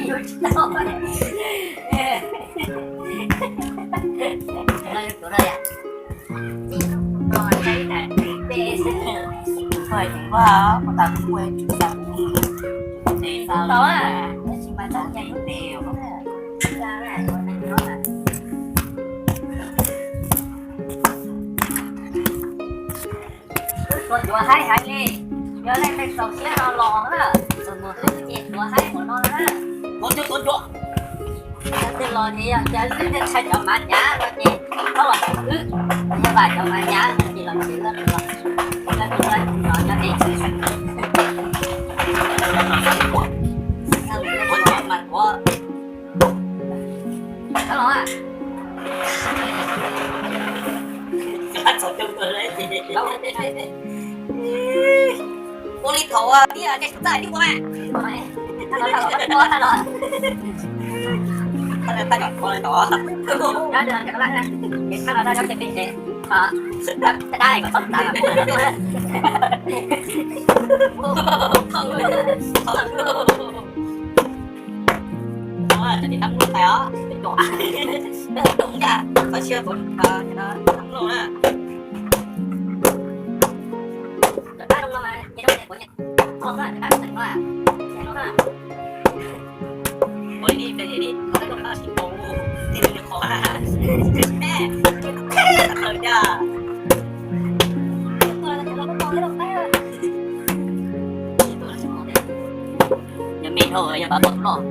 Wb tuav ncuav haib heev li, yog leej twg txaus siab no los na, txog mus wb ces tuav haib mus no na. Tuav ncuav, tuav ncuav. Yog twg los ces yog tias wb thiaj ntshai cov mav nyav no ces txhob los wb, yog vam cov mav nyav ces los tsis tau los, los nyob deb tsis mas tuav. Ua li thaum ib txaj li ua. Tsis tau muaj tais os, tais os, tais os, tais os. Yog me dhau yog pab pom loj.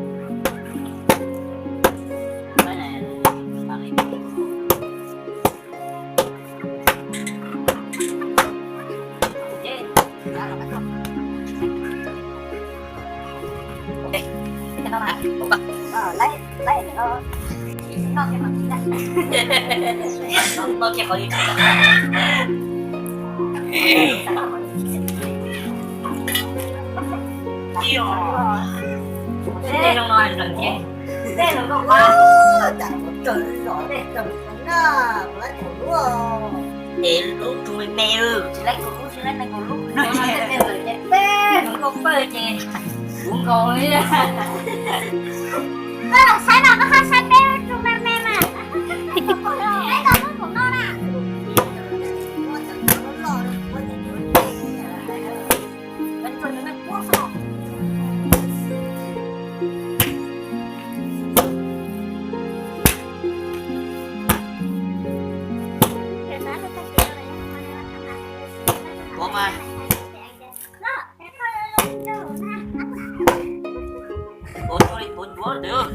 Es lub tsu me me, tsis laib kuv lub, tsis laib kuv lub no, tej lawm ces tej lub nkauj pawg ces kuv nkaus li. Koj los saib mas koj ho saib peb lub tsu me me mas. Peb tau lub kuv no na. Ua mas, ua li ua ntsuav lawm.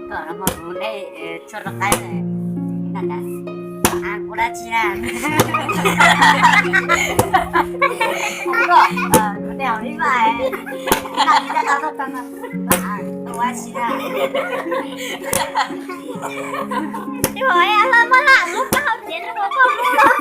Koj no mas kuv dej tshuaj rau qaib na. Ua dab tsi na? Kuv dej haus li mas, ua dab tsi na? Ib hos hla mab laj lub kab hau tiav rau koj lub.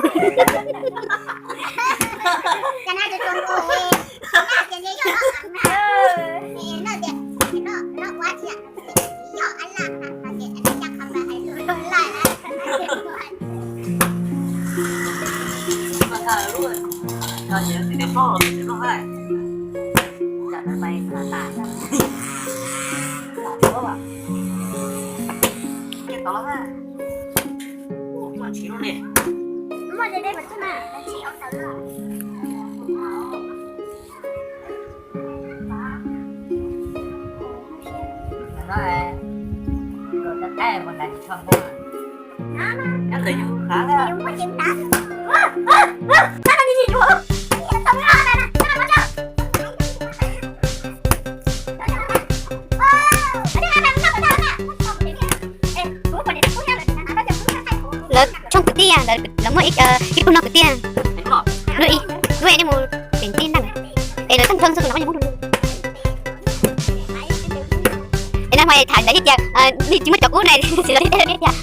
Lawv tshooj kwv tij, lawv muaj ib tug no kwv tij, lub ib, lub ib nej mus teem tij ntag, es lawv txheej txheej xwb no. Es no mas tham ntawd tias nej tsis muaj cov kub na, tsis los tib teg tiag.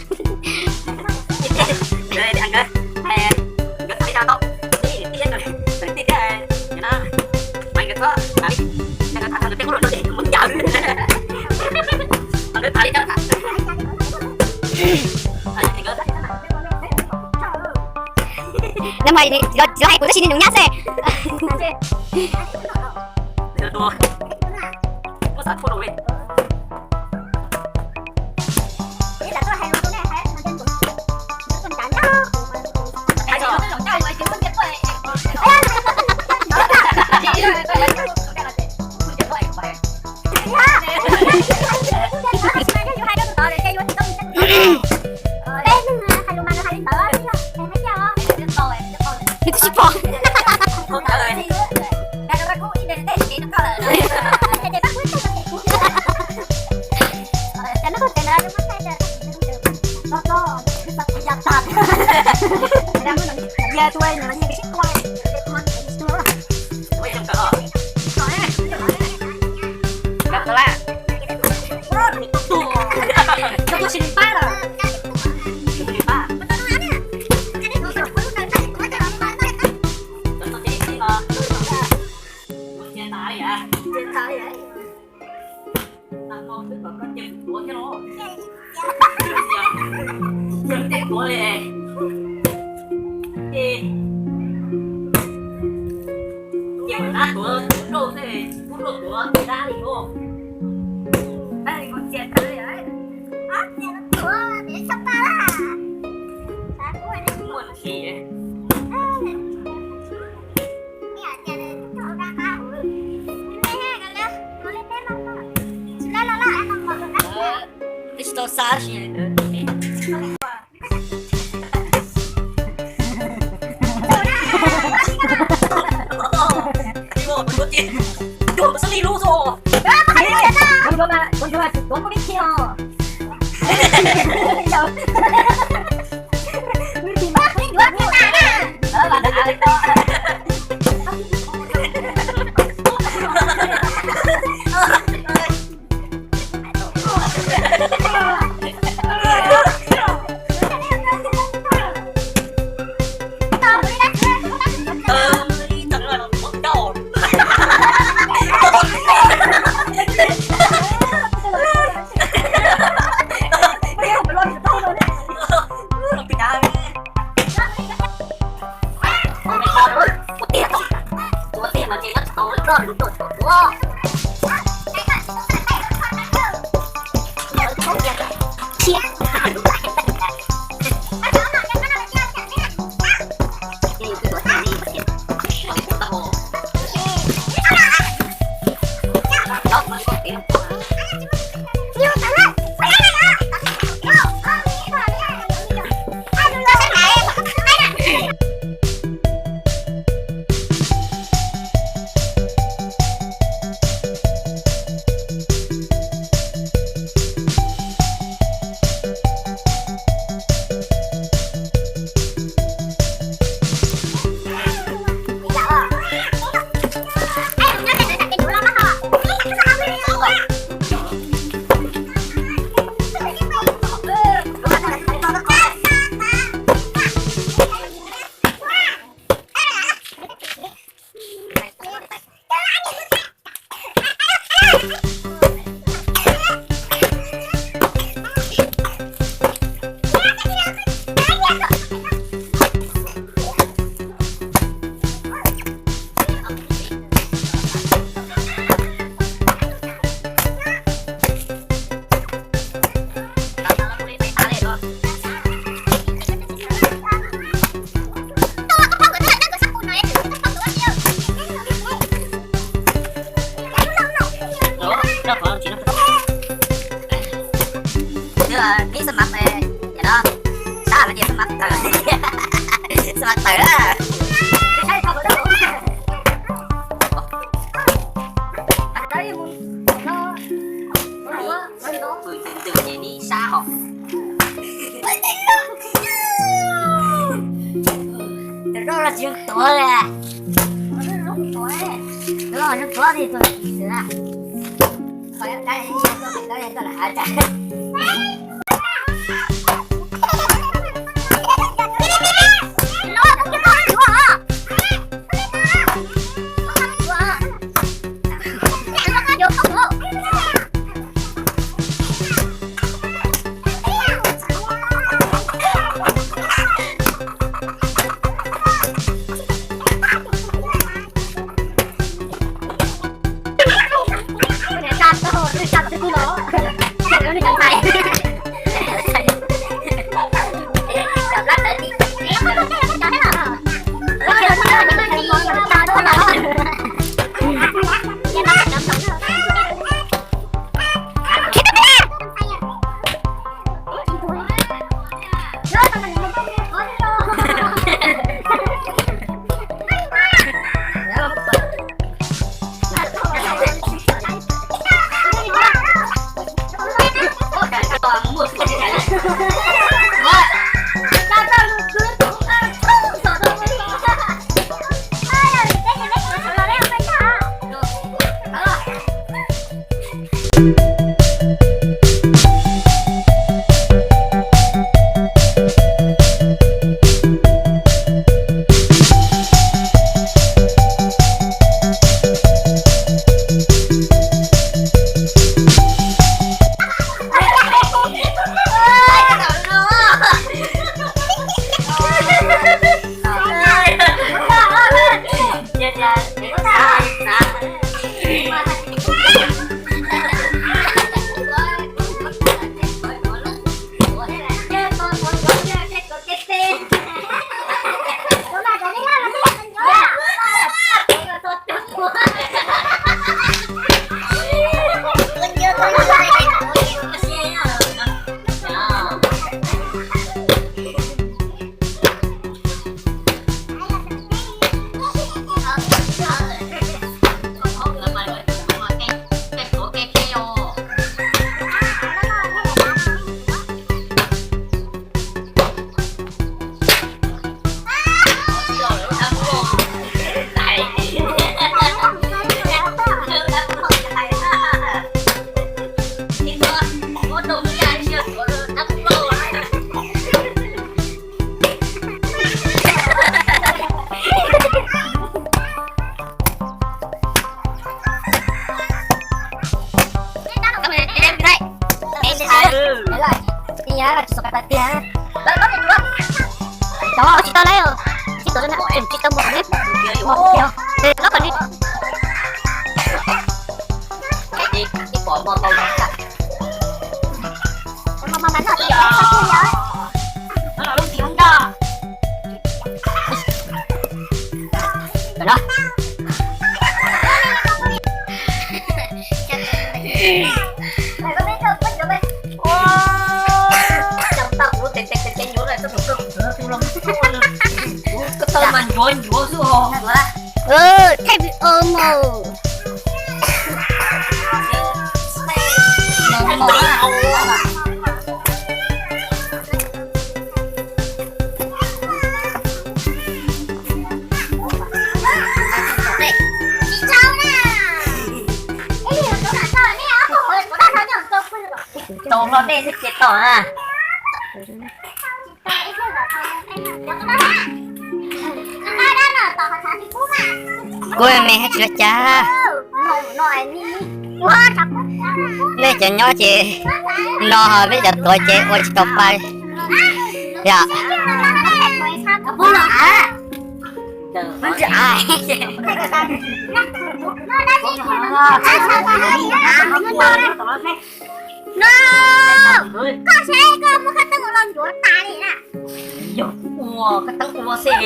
No mas tsis los hais kuv tab sis nws nyuv nyab xwb. Nws twb tsis pom. Twb tsis tau xa si. Twb pib xab mav, no, sab mas ces xab mav tawm, xab mav tawm a. Tus twg ces neb sab hos. Tus loj los tsis zoo tuav li. Tus loj zoo tuav li tus txiv xwb na. Tsis tau lawm, tsis tau mus ne. Los kom li. Koj tau mas ncuav ncuav xwb os. Thaij video mus. Tau hlo dej xwb ces tau na. Kuv me hab tsis ua cas. Nej cov nyob ces no, peb cov tuav ces ua tsis tau pa. Yog. No, koj saib koj muab koj teeb ua los ncuav tas li na. Yog ua koj teeb ua xwb.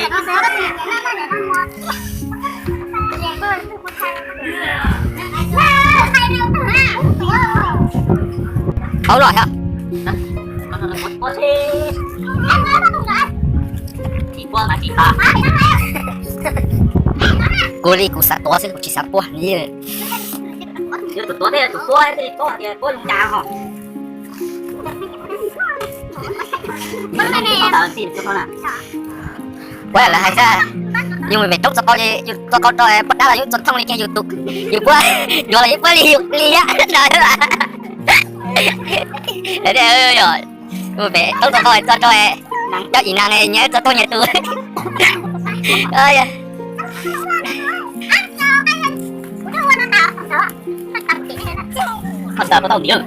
Aub los yog. Kuv li kuv xav tuav xwb kuv tsis xav puag li. Tus tuav thiaj tus puab thiaj li paub tias puab zoo cas ho. Puab lawv hais tias yus mus pem roob txoj qau ces yus txoj qau rau puab dab los yus txoj thooj li ces yus tus, yus puab yuav los yus puab li yus li thiab no. Mus pem roob txoj qau txog rau cov ib nas nyias txoj thooj nyias tus. Ho xav puas tau ntiav.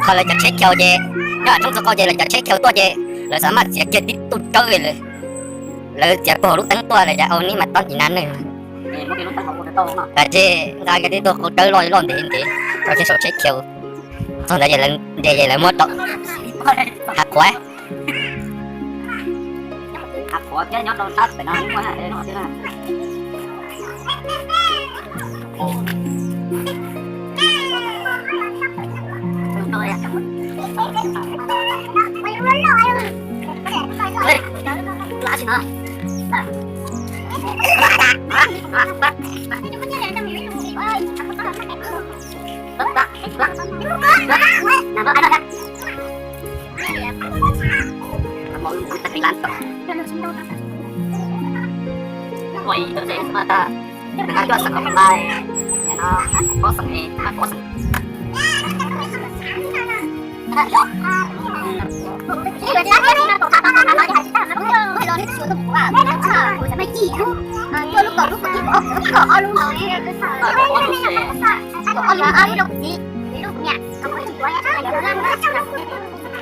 Qhov lawv cov tsheb chaw ces nyob roob txoj qau ces lawv cov tsheb chaw tuaj ces lawv xav maj txiav kiag tib tug tsawb li lawm. Lawv txiav puag lub teeb tuaj lawv cas au nib mas tob ib nas neeg. Ces nqa kiag tib tug qau tsawb loj loj ntev ntev rau kiag saum tsheb chaw. Txog ntawd ces lawv muab rau hav qhuav.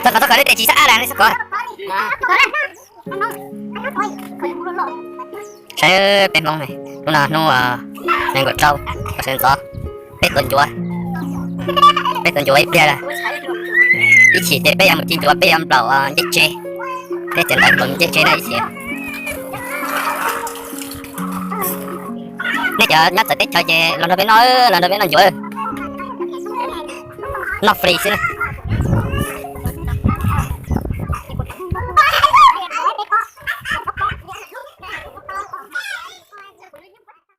Txog qhov, txog qhov nej tes tsis xab ab las nej xab kov. Saib peb Hmoob ne, hnub no hnub nees nkaum rau, sawv ntxov, peb tuav ncuav, peb tuav ncuav ib pliag lawm. Ib chim ces peb yuav mus ci ncuav, peb yuav nplaum ncej tsev, peb tsev ntawd nplaum ncej tsev na ib chim. Nej cov nyob txawv teb chaws ces los nrog peb noj, los nrog peb noj ncuav, noj free xwb.